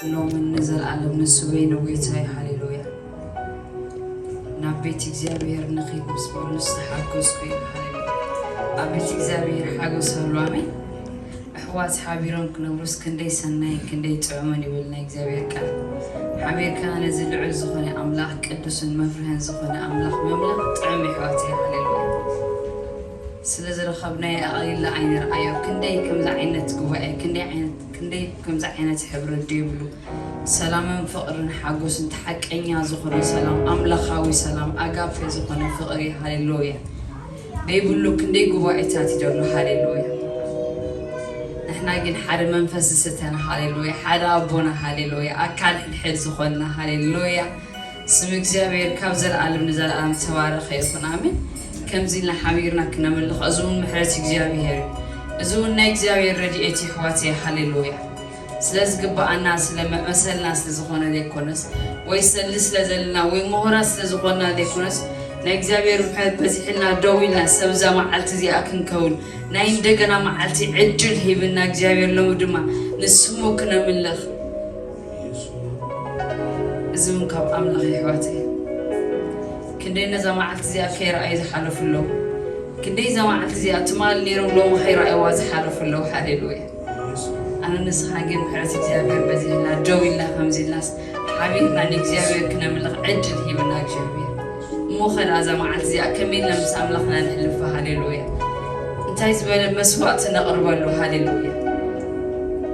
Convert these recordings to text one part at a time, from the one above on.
ሎምን ንዘለኣለም ንሱ በይኑ ጎይታ እዩ። ሃሌሉያ። ናብ ቤት እግዚኣብሔር ንኺድ ምስ በሉ ዝተሓጎስኩ እዩ። ሃሌሉያ። ኣብ ቤት እግዚኣብሔር ሓጎስ ኣሎ። ኣሜን። ኣሕዋት ሓቢሮም ክነብሩስ ክንደይ ሰናይን ክንደይ ጥዑምን ይብል ናይ እግዚኣብሔር ቃል። ሓቢርካ ነዚ ልዑል ዝኾነ ኣምላኽ፣ ቅዱስን መፍርህን ዝኾነ ኣምላኽ ምምላኽ ጥዑም የሕዋት እዩ። ሃሌሉያ። ስለ ዝረኸብናዮ ኣቕሊልና ኣይንርኣዮ። ክንደይ ከምዚ ዓይነት ጉባኤ፣ ክንደይ ዓይነት፣ ክንደይ ከምዚ ዓይነት ሕብረት ደይብሉ ሰላምን ፍቕርን ሓጎስን፣ እቲ ሓቀኛ ዝኾነ ሰላም፣ ኣምላኻዊ ሰላም፣ ኣጋፔ ዝኾነ ፍቕሪ። ሃሌሉያ። ደይብሉ ክንደይ ጉባኤታት ይደሎ። ሃሌሉያ። ንሕና ግን ሓደ መንፈስ ዝስተና። ሃሌሉያ። ሓደ ኣቦና። ሃሌሉያ። ኣካል ሕድሕድ ዝኾንና። ሃሌሉያ። ስም እግዚኣብሔር ካብ ዘለኣለም ንዘለኣለም ተባረኸ ይኹን። ኣሜን። ከምዚ ኢልና ሓቢርና ክነምልኽ፣ እዚ እውን ምሕረት እግዚኣብሔር እዩ። እዚ እውን ናይ እግዚኣብሔር ረድኤት እዩ፣ ኣሕዋተይ። ሃሌሉያ። ስለ ዝግብኣና፣ ስለ መ-፣ መሰልና ስለ ዝኾነ ዘይኮነስ፣ ወይ ሰሊ ስለ ዘለና፣ ወይ ምሁራት ስለ ዝኾንና ዘይኮነስ፣ ናይ እግዚኣብሔር ምሕረት በዚሕልና ደው ኢልና፣ ሰብ እዛ መዓልቲ እዚኣ ክንከውን፣ ናይ እንደገና መዓልቲ ዕድል ሂብና እግዚኣብሔር፣ ሎሚ ድማ ንስሙ ክነምልኽ። እዚ እውን ካብ ኣምላኽ፣ ኣሕዋተይ። ክንደይ ነዛ መዓልቲ እዚኣ ከይረኣዩ ዝሓለፉ ኣለዉ። ክንደይ እዛ መዓልቲ እዚኣ ትማሊ ነይሮም ሎሚ ከይረኣይዋ ዝሓለፉ ኣለዉ። ሃሌሉያ። ኣነ ንስኻ ግን ምሕረት እግዚኣብሔር በዚሕና ደው ኢልና ከምዚ ኢልናስ ሓቢርና ንእግዚኣብሔር ክነምልኽ ዕድል ሂብና እግዚኣብሔር። እሞ ኸዳ እዛ መዓልቲ እዚኣ ከመይ ኢልና ምስ ኣምላኽና ነሕልፋ? ሃሌሉያ። እንታይ ዝበለ መስዋዕቲ ነቕርበሉ? ሃሌሉያ።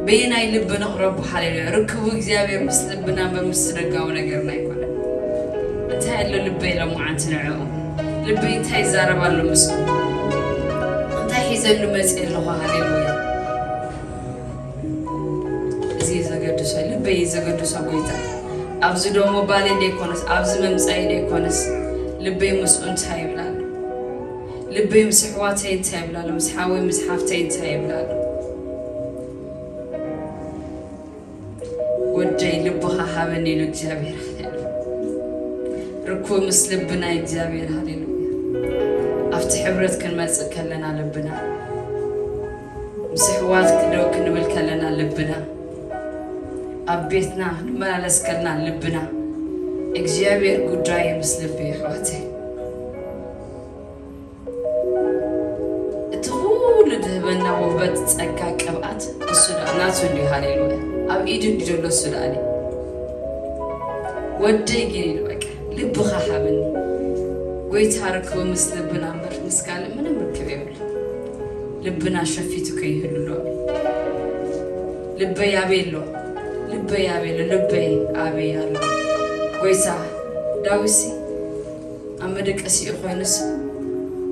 በየናይ ልቢ ንቕረቡ? ሃሌሉያ። ርክቡ እግዚኣብሔር ምስ ልብና እምበር ምስ ደጋዊ ነገርና ኣይኮነን። እንታይ ኣሎ ልበይ ሎምዓንቲ ንዕኡ? ልበይ እንታይ ይዛረብ ኣሎ ምስኡ? እንታይ ሒዘሉ መፅእ ኣለኹ? ሃሌሉያ። እዚ እዩ ዘገድሶ፣ ልበይ እዩ ዘገድሶ ጎይታ። ኣብዚ ደሞ ባሌ ደይኮነስ፣ ኣብዚ መምፀኢ ደይኮነስ፣ ልበይ ምስኡ እንታይ ይብል ኣሎ? ልበይ ምስ ኣሕዋተይ እንታይ ይብል ኣሎ? ምስ ሓወይ ምስ ሓፍተይ እንታይ ይብል ኣሎ? ወደይ ልብኻ ሃበኒ ኢሉ እግዚኣብሔር። ርኩብ ምስ ልብና እግዚኣብሔር። ሃሌሉያ። ኣብቲ ሕብረት ክንመጽእ ከለና ልብና፣ ምስ ኣሕዋት ክደው ክንብል ከለና ልብና፣ ኣብ ቤትና ክንመላለስ ከለና ልብና፣ እግዚኣብሔር ጉዳዩ ምስ ልቢ እዩ ኣሕዋተይ። እቲ ኩሉ ድህበና ውህበት ጸጋ ቅብኣት እሱ ደኣ ናቱ እንድዩ። ሃሌሉያ። ኣብ ኢዱ እንድዩ ዘሎ እሱ ደኣ። ወደይ ግን ኢሉ በቃ ልብኻ ሃበኒ። ጎይታ ርክቡ ምስ ልብና እምበር ምስ ካልእ ምንም ርክብ የብሉ። ልብና ሸፊቱ ከይህሉ ሎሚ። ልበይ ኣበይ ኣሎ? ልበይ ኣበይ ኣሎ? ልበይ ኣበይ ኣሎ? ጎይታ ዳዊትሲ ኣብ መደቀሲኡ ኮይኑስ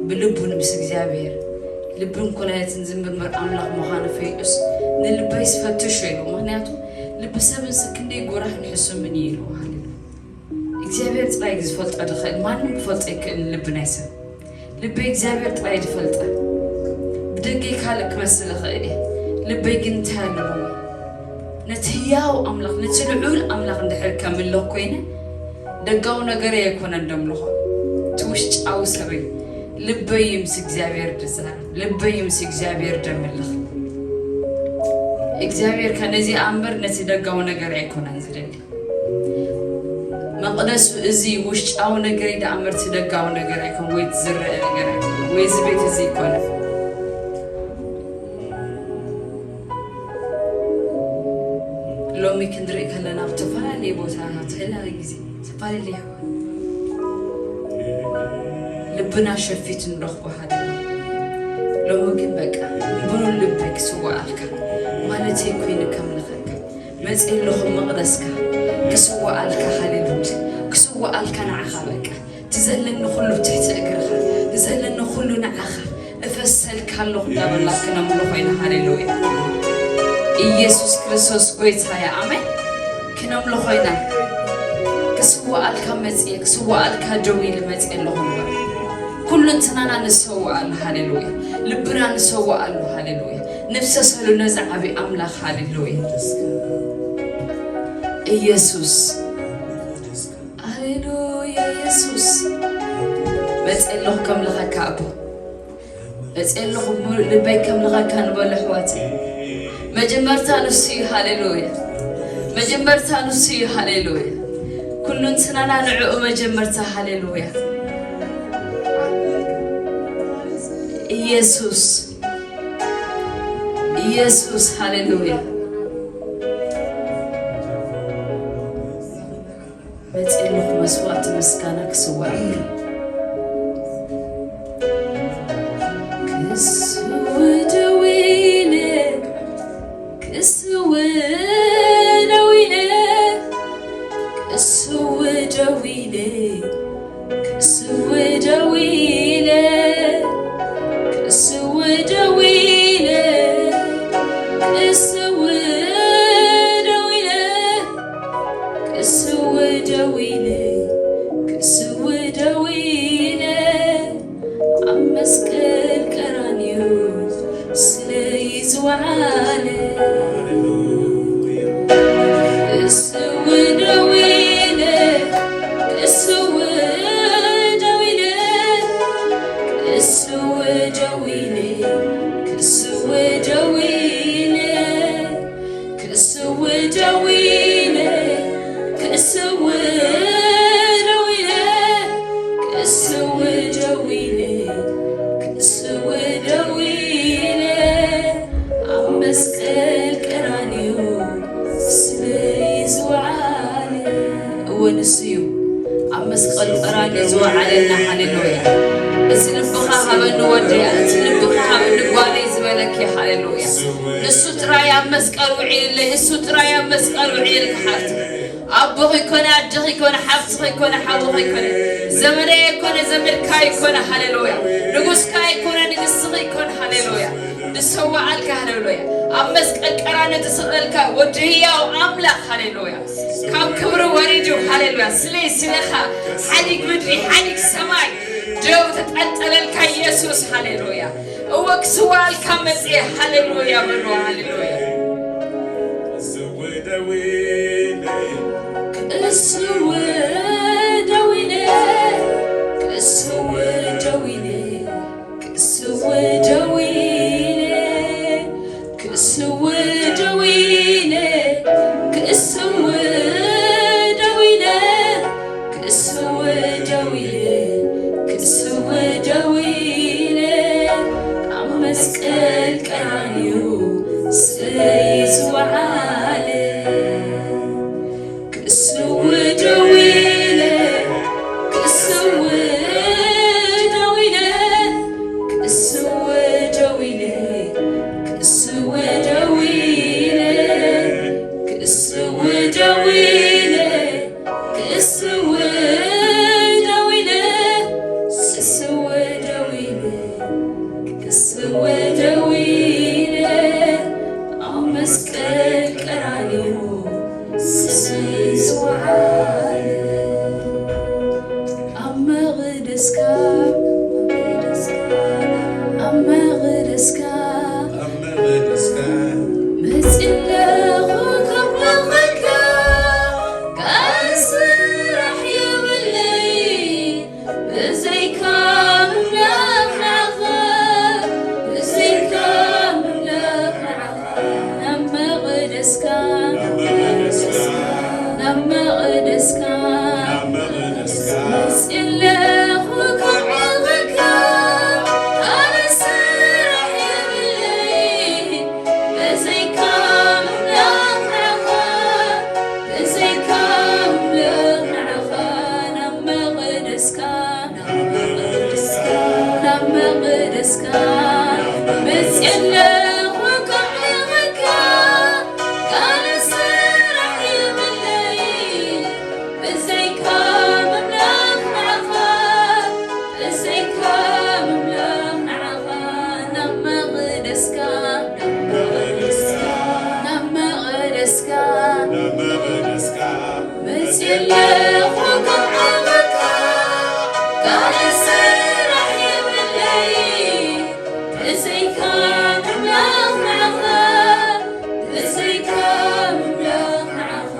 ብልቡ ምስ እግዚኣብሔር ልብን ኩላሊትን ዝምርምር ኣምላኽ ምዃኑ ፈሊጡስ ንልበይስ ፈትሾ ኢሉ። ምኽንያቱ ልቢ ሰብንስ ክንደይ ጎራሕን ሕሱምን እዩ ኢሉ። ሃሌሉያ። እግዚኣብሔር ጥራይ እዩ ዝፈልጦ ዝኽእል፣ ማንም ክፈልጦ ኣይክእልን ልቢ ናይ ሰብ። ልበይ እግዚኣብሔር ጥራይ እዩ ዝፈልጣ። ብደገይ ካልእ ክመስል ይኽእል እየ። ልበይ ግን እንታይ ኣለዎ? ነቲ ህያው ኣምላኽ፣ ነቲ ልዑል ኣምላኽ እንድሕር ከምልኽ ኮይነ፣ ደጋዊ ነገረይ ኣይኮነን ደምልኾ። እቲ ውሽጣዊ ሰበይ፣ ልበይ እዩ ምስ እግዚኣብሔር ድዛረብ፣ ልበይ እዩ ምስ እግዚኣብሔር ደምልኽ። እግዚኣብሔር ከ ነዚኣ እምበር ነቲ ደጋዊ ነገር ኣይኮነን ዝደሊ። መቕደሱ እዚ ውሽጣዊ ነገረይ ደኣ እምበር እቲ ደጋዊ ነገር ኣይኮን፣ ወይ እቲ ዝረአ ነገር ኣይኮን፣ ወይ እዚ ቤት እዚ ኣይኮነን። ሎሚ ክንርኢ ከለና ኣብ ዝተፈላለየ ቦታታት፣ ዝተፈላለየ ግዜ፣ ዝተፈላለየ ኣሕዋት ልብና ሸፊቱ ንረኽቦ ሓደ። ሎሚ ግን በቃ ብሩህ ልቢ ክስዋኣልካ ማለተይ ኮይኑ ከምልኸካ መፅእ ኣለኹ መቕደስካ ክስዋኣልካ፣ ሃሌሉያ፣ ክስዋኣልካ ንዓኻ በቃ። እቲ ዘለኒ ኩሉ ትሕቲ እግርኻ፣ እቲ ዘለኒ ኩሉ ንዓኻ እፈሰልካ ኣለኹ እንዳበልና ክነምልኾ ኢና። ሃሌሉያ። ኢየሱስ ክርስቶስ ጎይታ እያ። ኣሜን። ክነምልኾ ኢና። ክስዋኣልካ መጽየ፣ ክስዋኣልካ ደው ኢለ መጽየ ኣለኹ እምበር። ኩሉ እንትናና ንሰዋኣሉ። ሃሌሉያ። ልብና ንሰዋኣሉ። ሃሌሉያ። ንፍሰሰሉ ነዚ ዓቢ ኣምላኽ። ሃሌሉያ። ኢየሱስ። ሃሌሉያ ኢየሱስ። መጽየ ኣለኹ ከምልኸካ ኣቦ። መጽየ ኣለኹ ብ-፣ ልበይ ከምልኸካ ንበሉ ኣሕዋት። መጀመርታ ንሱ እዩ። ሃሌሉያ። መጀመርታ ንሱ እዩ። ሃሌሉያ። ኩሉ እንትናና ንዕኡ መጀመርታ። ሃሌሉያ። ኢየሱስ፣ ኢየሱስ፣ ሃሌሉያ። መጺእ ኣለኹ መስዋዕቲ ምስጋና ክስዋዕ። ክስው ደው ኢለ፣ ክስው ደው ኢለ፣ ክስው ደው ኢለ፣ ክስው ደው ኢለ፣ ክስው ደው ኢለ፣ ክስው ደው ኢለ፣ ክስው ደው ኢለ፣ ክስው ደው ኢለ፣ ኣብ መስቀል ቀራንዮ ስለይ ዝወዓለ። ክስው ደው ኢለ፣ ክስው ደው ኢለ፣ ክስው ደው ኢለ፣ ክስው ደው ኢለ፣ ክስው ደው ኢለ፣ ክስው ደው ኢለ፣ ክስው ደው ኢለ፣ ክስው ደው ኢለ፣ ኣብ መስቀል ቀራንዮ ስለይ ዝወዓለ። እወ፣ ንሱ እዩ ኣብ መስቀል ቀራንዮ ዝወዓለልና። ሃሌሉያ። እዚ ልብኻ ሃበኒ ወደያ፣ እቲ ልብኻ ሃበኒ ጓለይ ዝበለኪ። ሃሌሉያ። ንሱ ጥራይ ኣብ መስቀል ውዒልለይ፣ እሱ ጥራይ ኣብ መስቀል ውዒልካ ሓፍቲ። ኣቦኺ ይኮነ፣ ኣደኺ ይኮነ፣ ሓፍትኺ ይኮነ፣ ሓውኺ ይኮነ፣ ዘመደይ ይኮነ፣ ዘመድካ ይኮነ። ሃሌሉያ። ንጉስካ ይኮነ፣ ንግስትኺ ይኮነ። ሃሌሉያ። ዝሰዋዓልካ። ሃሌሉያ። ኣብ መስቀል ቀራንዮ ተሰቕለልካ ወዲ ህያው ኣምላኽ። ሃሌሉያ። ካብ ክብሪ ወሪዱ። ሃሌሉያ። ስለይ ስለኻ ሓዲግ ምድሪ፣ ሓዲግ ሰማይ ደው ተጠልጠለልካ ኢየሱስ። ሃሌሉያ። እወ ክስዋዓልካ መጽየ። ሃሌሉያ በሉ። ሃሌሉያ። ክስው ደው ኢለ፣ ክስው ደው ኢለ፣ ክስው ደው ኢለ፣ ክስው ደው ኢለ፣ ክስው ደው ኢለ፣ ክስው ደው ኢለ፣ ክስው ደው ኢለ፣ ኣብ መስቀል ቀራንዮ ስለይ ዝወዓለ። ክስው ደው ኢለ፣ ክስው ደው ኢለ፣ ክስው ደው ኢለ፣ ክስው ደው ኢለ፣ ክስው ደው ኢለ፣ ክስው ደው ኢለ፣ ክስው ደው ኢለ፣ ክስው ደው ኢለ፣ ኣብ መስቀል ቀራንዮ ስስይ ዝወዓለ። ኣብ መቕደስካ፣ ኣብ መቕደስካ፣ ኣብ መቕደስካ መጺለኹ ከብለኸካ፣ ካልእ ስራሕ የብለይ። ብዘይካ ምምላኽ ንዓኻ፣ ብዘይካ ምምላኽ ንዓኻ፣ ናብ መቕደስካ፣ ናብ መቕደስካ፣ መጺለኹ ከብለኸካ፣ ካልእ ስራሕ የብለይ። ብዘይካ ምምላኽ ንዓኻ፣ ብዘይካ ምምላኽ ንዓኻ፣ ናብ መቕደስካ፣ ናብ መቕደስካ፣ ናብ መቕደስካ መጺአ ኣለኹ ከዕልለካ፣ ካልእ ስራሕ የብለይ። ብዘይካ ምምላኽ ንዓኻ፣ ብዘይካ ምምላኽ ንዓኻ፣ ናብ መቕደስካ፣ ናብ መቕደስካ፣ መጺአ ኣለኹ ከብለኸካ፣ ካልእ ስራሕ የብለይ። ብዘይካ ምምላኽ ንዓኻ፣ ብዘይካ ምምላኽ ንዓኻ።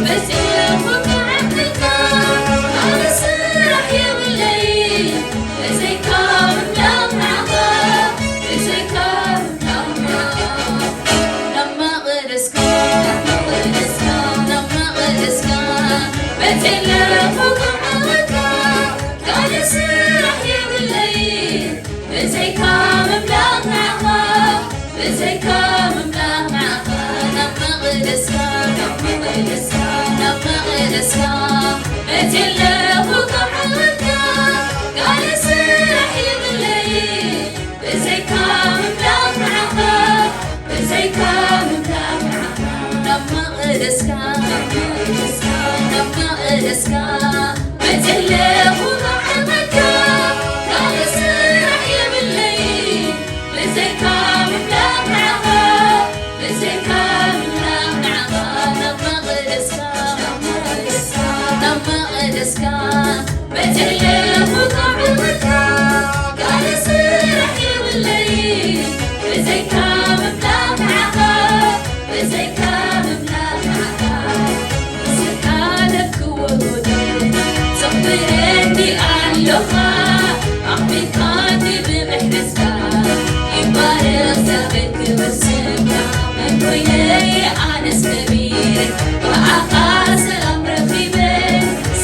መጺእኹ ክዓብደካ፣ ካልእ ስራሕ የብለይ፣ ብዘይካ ምምላኽ ንዓኻ፣ ብዘይካ ምምላኽ ንዓኻ። ናብ መቕደስካ፣ ናብ መቕደስካ፣ ናብ መቕደስካ፣ መጺኤ ኣለኹ ክዓብደካ፣ ካልእ ስራሕ የብለይ፣ ብዘይካ ምምላኽ ንዓኻ፣ ብዘይካ ምምላኽ ንዓኻ፣ ናብ መቕደስካ፣ ናብ መቕደስካ፣ ናብ መቕደስካ፣ መጺኤ ኣለኹ ክዓብደካ፣ ካልእ ስራሕ የብለይ፣ ብዘይካ ምምላኽ ንዓኻ፣ ብዘይካ ምምላኽ ንዓኻ፣ ናብ መቕደስካ፣ ናብ መቕደስካ፣ ናብ መቕደስካ፣ መጺኤ ኣለኹ ክዓብደካ፣ ካልእ ስራሕ የብለይ፣ ብዘይካ ምምላኽ ንዓኻ፣ ብዘይካ ምምላኽ ንዓኻ፣ ናብ መቕደስካ፣ ናብ መቕደስካ፣ ናብ መቕደስካ፣ መጺኤ ኣለኹ ክዓብደካ፣ ካልእ ስራሕ የብለይ፣ ብዘይካ ምምላኽ ንዓኻ፣ ብዘይካ ምምላኽ ንዓኻ። ዝሓለፍክዎ ጎደና ዘኽብረኒ ኣለኻ፣ ኣኽቢርካኒ ብምሕረትካ። ይባረኽ እግዚኣብሔር ክብር ስምካ። መን ኮይነ ኣነስ ከቢረ፣ ብኣኻ ሰላም ረኺበ።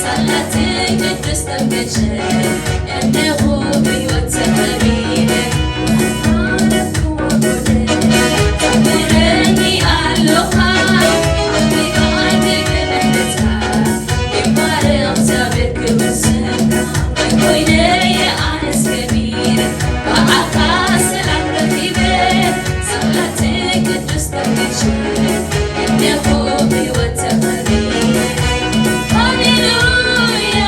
ሳላቲ ቅዱስ ተንበሸ፣ እነሆ ብሕይወት ተኸቢረ። ዝሓለፍክዎ ጎደና ዘኽብረኒ ኣለኻ፣ ኣኽቢርካኒ ብምሕረትካ። ይባረኽ እግዚኣብሔር ክብር ስምካ። መን ኮይነ ኣነስ ከቢረ፣ ብኣኻ ሰላም ረኺበ። ሳላቲ ቅዱስ ተንበሸ፣ እነሆ ብሕይወት ተኸቢረ። ሃሌሉያ፣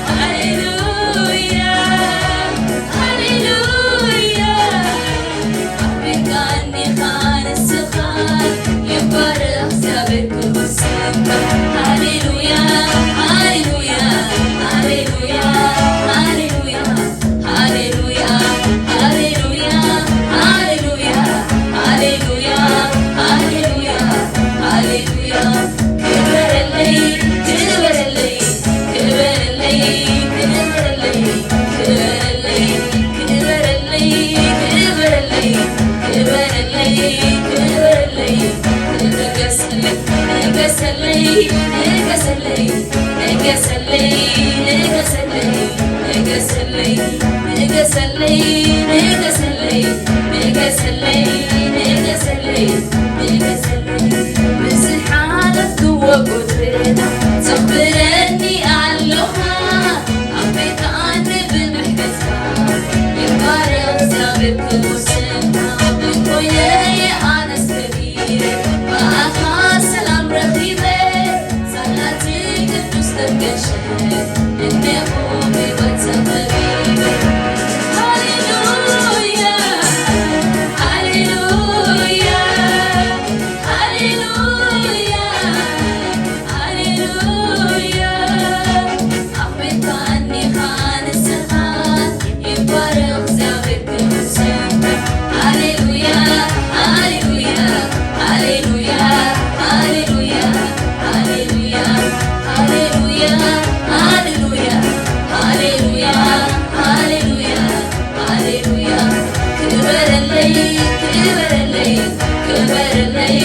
ሃሌሉያ፣ ሃሌሉያ። ኣኽቢርካኒ ኢኻ ንስኻ፣ ይባረኽ እግዚኣብሔር ክቡር ስምካ። ሃሌሉያ፣ ሃሌሉያ፣ ሃሌሉያ፣ ሃሌሉያ። ሃሌሉያ፣ ሃሌሉያ፣ ሃሌሉያ፣ ሃሌሉያ፣ ሃሌሉያ፣ ሃሌሉያ። ክበረለይ፣ ክበረለይ፣ ክበረለይ፣ ክበረለይ፣ ክበረለይ፣ ክበረለይ፣ ክበረለይ፣ ክበረለይ፣ ክበረለይ። ንገሰለይ፣ ንገሰለይ፣ ንገሰለይ፣ ንገሰለይ፣ ንገሰለይ፣ ንገሰለይ፣ ንገሰለይ፣ ንገሰለይ፣ ንገሰለይ፣ ንገሰለይ፣ ንገሰለይ። ብዝሓለፍክዎ ጎደና ዘኽብረኒ ኣለኻ፣ ኣኽቢርካኒ ብምሕረትካ። ይባረኽ እግዚኣብሔር ክቡር ስምካ። መን ኮይነ ኣነስ ከቢረ፣ ብኣኻ ሰላም ረኺበ። ሳላቲ ቅዱስ ተንበሸ፣ እነሆ ብሕይወት ተኸቢረ። ሃሌሉያ፣ ሃሌሉያ፣ ሃሌሉያ፣ ሃሌሉያ። ኣኽቢርካኒ ኢኻ ንስኻ፣ ይባረኽ እግዚኣብሔር ክቡር ስምካ። ሃሌሉያ፣ ሃሌሉያ፣ ሃሌሉያ፣ ሃሌሉያ፣ ሃሌሉያ፣ ሃሌሉያ፣ ሃሌሉያ። ክበረለይ፣ ክበረለይ፣ ክበረለይ፣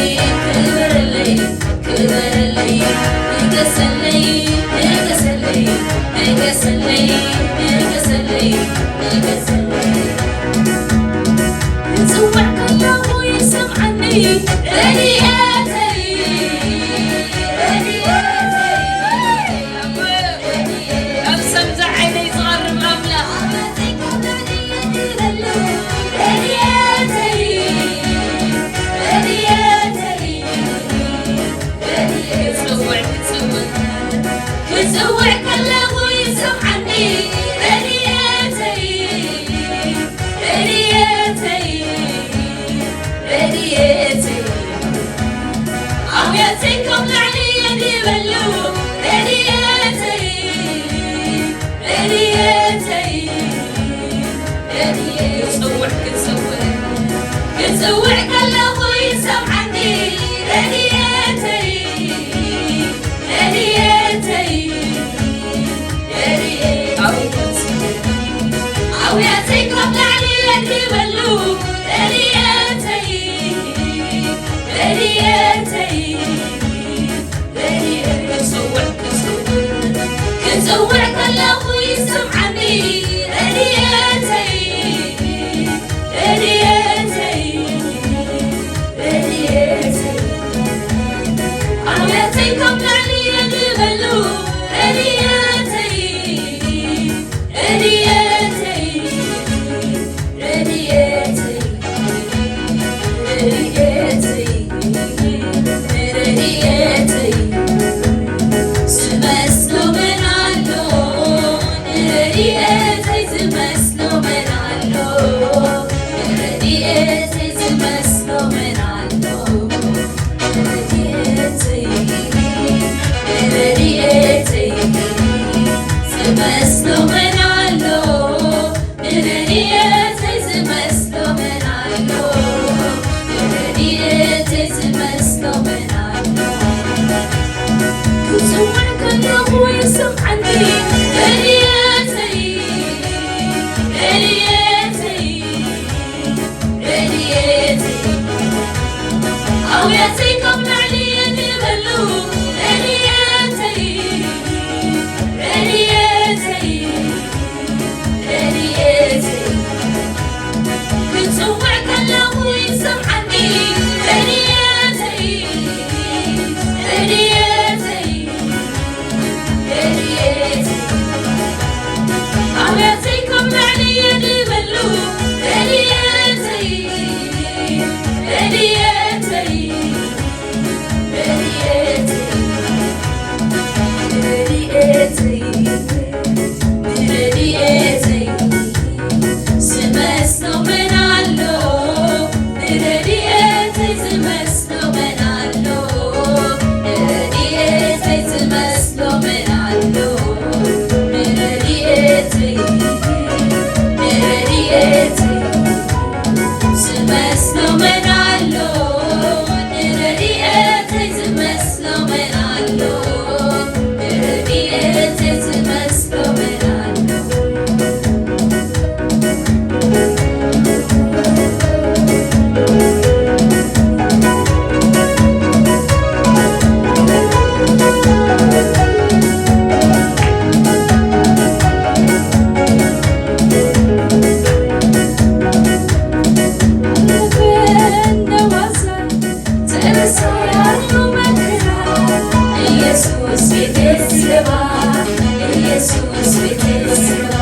ክበረለይ፣ ክበረለይ። ንገሰለይ፣ ንገሰለይ፣ ንገሰለይ፣ ንገሰለይ፣ ንገሰለይ። ክጽውዕ ከለኹ ይሰምዓኒ ረድኤተይ፣ ረድኤተይ። ካብ ሰምዚ ዓይነይ ዝቐርብ ኣምላኽ። ረድኤተይ፣ ረድኤተይ፣ ረድኤተይ። ክጽውዕ፣ ክጽውዕ፣ ክጽውዕ ከለኹ ይሰምዓኒ ረድኤተይ፣ ረድኤተይ። ረድኤተይ፣ ኣብ ሕጽይ ከም ላዕሊ ይድበሉ። ረድኤተይ፣ ረድኤተይ፣ ረድኤተይ። ክጽውዕ፣ ክጽውዕ፣ ክጽውዕ ከለኹ ይሰምዓኒ። ረድኤተይ፣ ኣውያተይ ካብ ላዕሊ የድበሉ። ረድኤተይ፣ ረድኤተይ፣ ረድኤተይ። ክጽውዕ ከለኹ ይሰምዓኒ። ረድኤተይ፣ ረድኤተይ፣ ረድኤተይ። ኣውያተይ ካብ ላዕሊ የድበሉ። ረድኤተይ፣ ረድኤተይ፣ ረድኤተይ፣ ረድኤተይ፣ ረድኤተይ። ዝመስሎ መን ኣሎ? ንረድኤተይ ዝመስሎ መን ኣሎ? ንረድኤተይ ዝመስሎ መን ኣሎ? ንረድኤተይ፣ ንረድኤተይ ዝመስሎ መን ኣሎ? ንረድኤተይ ዝመስሎ መን ኣሎ? ንረድኤተይ ዝመስሎ መን ኣሎ? ኢየሱስ ቤቴ ስገባ፣ ኢየሱስ ቤቴ ስገባ፣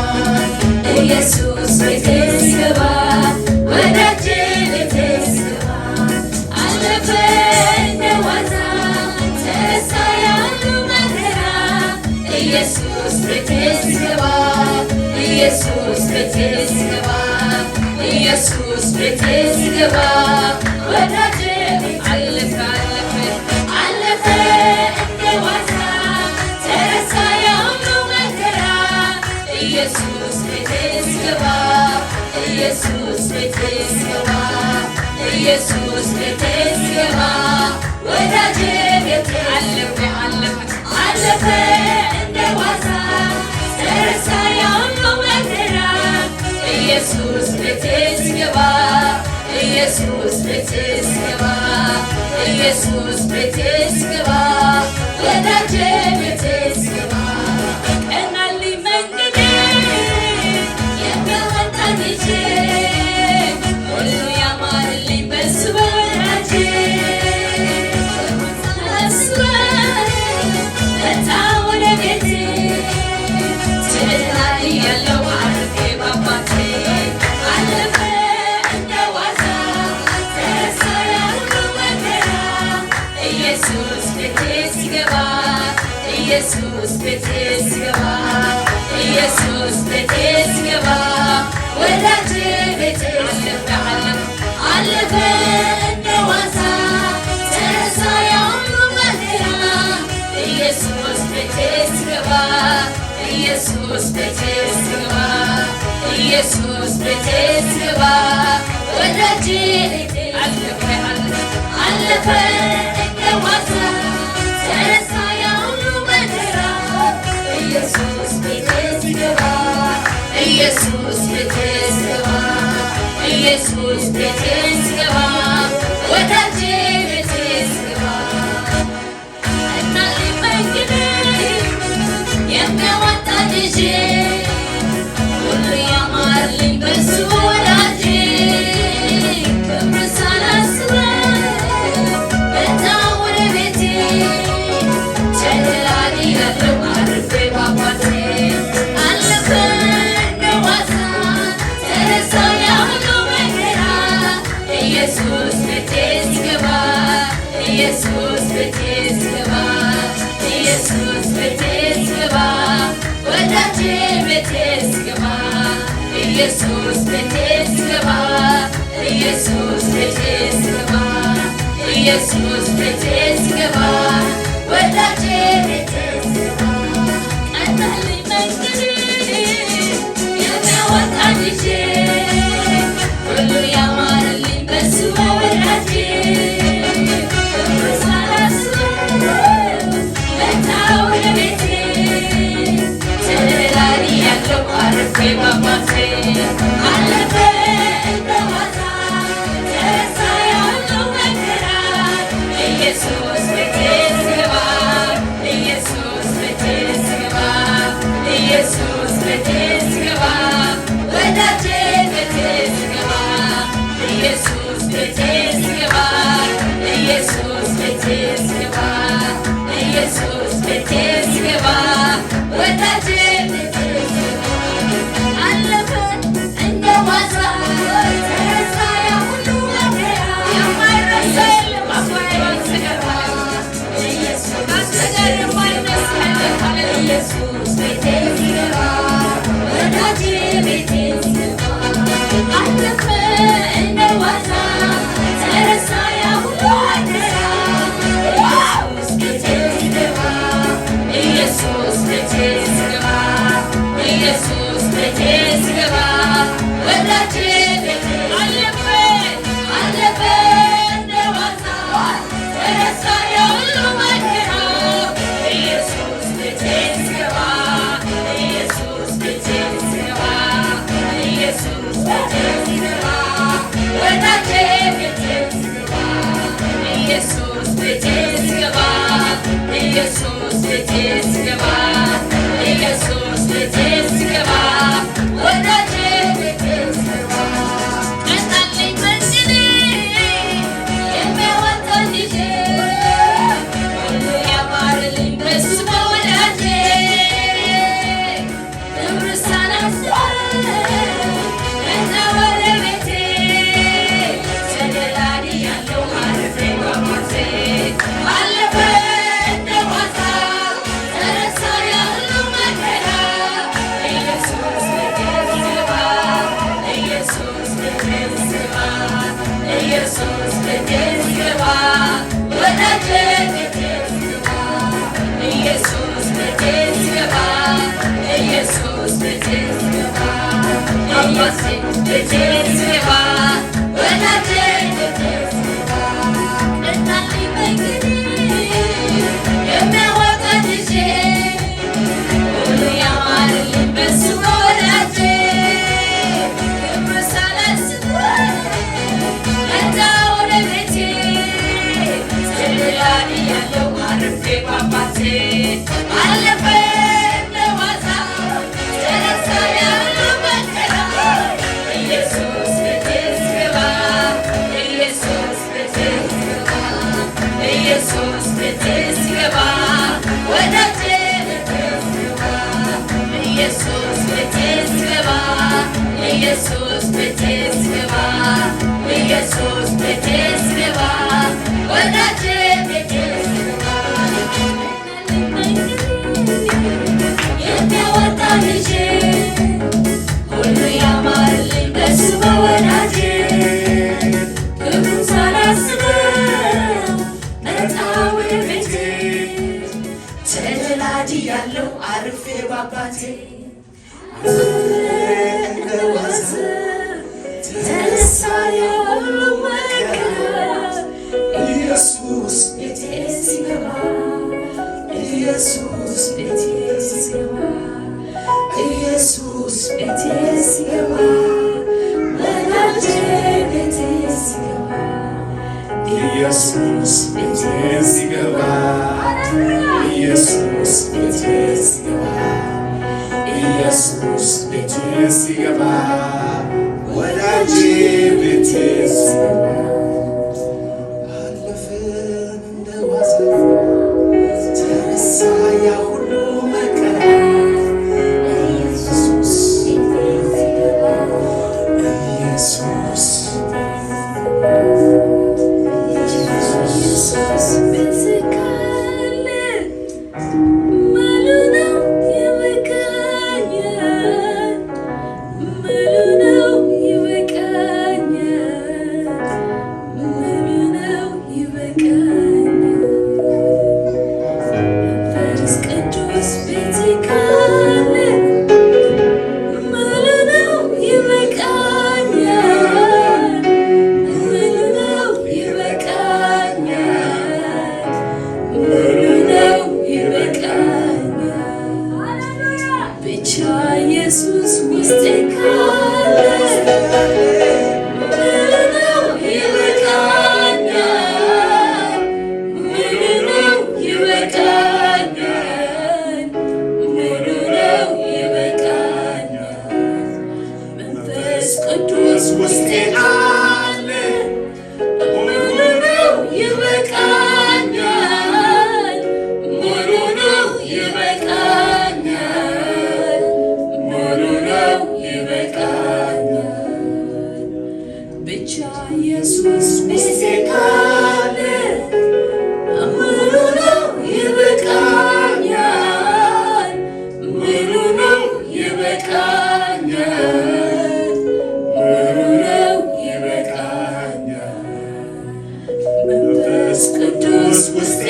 ኢየሱስ ቤቴ ስገባ፣ ወዳጄ ቤቴ ስገባ። ኣለፈ እንደ ዋዛ ተረሳ ያ ሁሉ መከራ። ኢየሱስ ቤቴ ስገባ፣ ኢየሱስ ቤቴ ስገባ፣ ኢየሱስ ቤቴ ስገባ፣ ወዳጄ ቤቴ። ኣለፈ፣ ኣለፈ፣ ኣለፈ እንደ ዋዛ ተረሳ ያ ሁሉ መከራ። ኢየሱስ ቤቴ ስገባ፣ ኢየሱስ ቤቴ ስገባ፣ ኢየሱስ ቤቴ ስገባ፣ ወዳጄ ቤቴ። ኣለፈ፣ ኣለፈ፣ ኣለፈ እንደ ዋዛ ተረሳ ያ ሁሉ መከራ። ኢየሱስ ቤቴ ስገባ፣ ኢየሱስ ቤቴ ስገባ፣ ኢየሱስ ቤቴ ስገባ፣ ወዳጄ ቤቴ ስገባ። ቀናልኝ መንገዴ የሚያዋጣኝ ልጄ፣ ሁሉ ያማረልኝ በሱ በወዳጄ። ሳላስበው መጣ ወደ ቤቴ፣ ተደላድያለሁ አርፌ በአባቴ። አለፈ እንደ ዋዛ ተረሳ ያ ሁሉ መከራ። ኢየሱስ ቤቴ ሲገባ፣ ኢየሱስ ቤቴ ሲገባ፣ ኢየሱስ ቤቴ ሲገባ፣ ወዳጄ ቤቴ አለፈ፣ አለፈ፣ አለፈ እንደ ዋዛ ተረሳ ያ ሁሉ መከራ። ኢየሱስ ቤቴ ሲገባ፣ ኢየሱስ ቤቴ ሲገባ፣ ኢየሱስ ቤቴ ሲገባ፣ ወዳጄ ቤቴ አለፈ፣ አለፈ፣ አለፈ እንደ ዋዛ ተረሳ ያ ሁሉ መከራ። ኢየሱስ ቤቴ ሲገባ፣ ኢየሱስ ቤቴ ሲገባ፣ ኢየሱስ ቤቴ ሲገባ፣ ወዳጄ ቤቴ ሲገባ። ቀናልኝ መንገዴ የሚያዋጣኝ ልጄ፣ ሁሉ ያማረልኝ በሱ ወዳጄ። ክብር ሳላስበው መጣ ወደ ቤቴ፣ ተደላድያለሁ አርፌ በአባቴ። አለፈ እንደ ዋዛ ተረሳ ያ ሁሉ መከራ። ኢየሱስ ቤቴ ሲገባ፣ ኢየሱስ ቤቴ ሲገባ፣ ኢየሱስ ቤቴ ሲገባ፣ ወዳጄ ቤቴ ሲገባ፣ ኢየሱስ ቤቴ ሲገባ፣ ኢየሱስ ቤቴ ሲገባ፣ ኢየሱስ ቤቴ ሲገባ፣ ወዳጄ ቤቴ ሲገባ። ቀናልኝ መንገዴ የሚያዋጣኝ ልጄ፣ ሁሉ ያማረልኝ በሱ በወዳጄ። ክብር ሳላስበው መጣ ወደ ቤቴ፣ ተደላድያለሁ አርፌ በአባቴ። አለፈ እንደ ዋዛ ተረሳ ያ ሁሉ መከራ። ኢየሱስ ቤቴ ሲገባ፣ ኢየሱስ ቤቴ ሲገባ፣ ኢየሱስ ቤቴ ሲገባ፣ ወዳጄ ቤቴ ሲገባ፣ መጣልኝ መንገዴ፣ የሚያዋጣኝ ይዤ፣ ሁሉ ያማረልኝ በሱ በወዳጄ። ክብር ሳላስብ መጣ ወደ ቤቴ፣ ተደላድያለሁ አርፌ በሞቴ። አለፈ እንደ ዋዛ ተረሳ ያ ሁሉ መከራ። ኢየሱስ ቤቴ ሲገባ፣ ኢየሱስ ቤቴ ሲገባ፣ ኢየሱስ ቤቴ ሲገባ፣ ወዳጄ ቤቴ ሲገባ፣ ኢየሱስ ቤቴ ሲገባ፣ ኢየሱስ ቤቴ ሲገባ፣ ኢየሱስ ቤቴ ሲገባ፣ ወዳጄ ቤቴ ሲገባ፣ ቀናልኝ መንገዴ የሚያዋጣኝ ይዤ፣ ሁሉ ያማረልኝ በሱ በወዳጄ። ክብር ሳላስብ መጣ ወደ ቤቴ፣ ተደላድያለሁ አርፌ በአባቴ። አለፈ እንደ ዋዛ ተረሳ ያ ሁሉ መከራ። ኢየሱስ ቤቴ ሲገባ፣ ኢየሱስ ቤቴ ሲገባ፣ ኢየሱስ ቤቴ ሲገባ፣ ወዳጄ ቤቴ ሲገባ፣ ኢየሱስ ቤቴ ሲገባ፣ ኢየሱስ ቤቴ ሲገባ፣ ኢየሱስ ቤቴ ሲገባ፣ ወዳጄ ቤቴ ሲገባ፣ የሚያዋጣ ልጄ፣ ሁሉ ያማረልኝ በሱ በወዳጄ። ክብሩን ሳላስበው መጣ ወደ ቤቴ። ተደላድያለሁ አርፌ ባባቴ። እንደ ዋዛ ተነሳ ያ ሁሉ መከራ። ኢየሱስ ቤቴ ሲገባ፣ ኢየሱስ ቤቴ ሲገባ፣ ኢየሱስ ቤቴ ሲገባ፣ ወዳጄ ቤቴ ሲገባ፣ ኢየሱስ ቤቴ ሲገባ፣ ኢየሱስ ቤቴ ሲገባ፣ ኢየሱስ ቤቴ ሲገባ፣ ወዳጄ ቤቴ ሲገባ፣ አለፈ እንደ ዋዛ ተረሳ ያ ሁሉ መከራ። ኢየሱስ፣ ኢየሱስ፣ ኢየሱስ በስምህ ካለ ምኑ ነው ይበቃኛል? ምኑ ነው ይበቃኛል? ምኑ ነው ይበቃኛል? መንፈስ ቅዱስ ቤቴ ካለ ምኑ ነው ይበቃኛል? ምኑ ነው ይበቃኛል? ምኑ ነው ይበቃኛል? ብቻ ኢየሱስ ውስጤ ካለ ምኑ ነው ይበቃኛል? ምኑ ነው ይበቃኛል? ምኑ ነው ይበቃኛል? መንፈስ ቅዱስ ውስጤ አለ። ምኑ ነው ይበቃኛል? ምኑ ነው ይበቃኛል? ምኑ ነው ይበቃኛል? ብቻ ኢየሱስ ቤቴ ካለ ምኑ ነው ይበቃኛል? ምኑ ነው ይበቃኛል? ምኑ ነው ይበቃኛል? መንፈስ ቅዱስ ውስጤ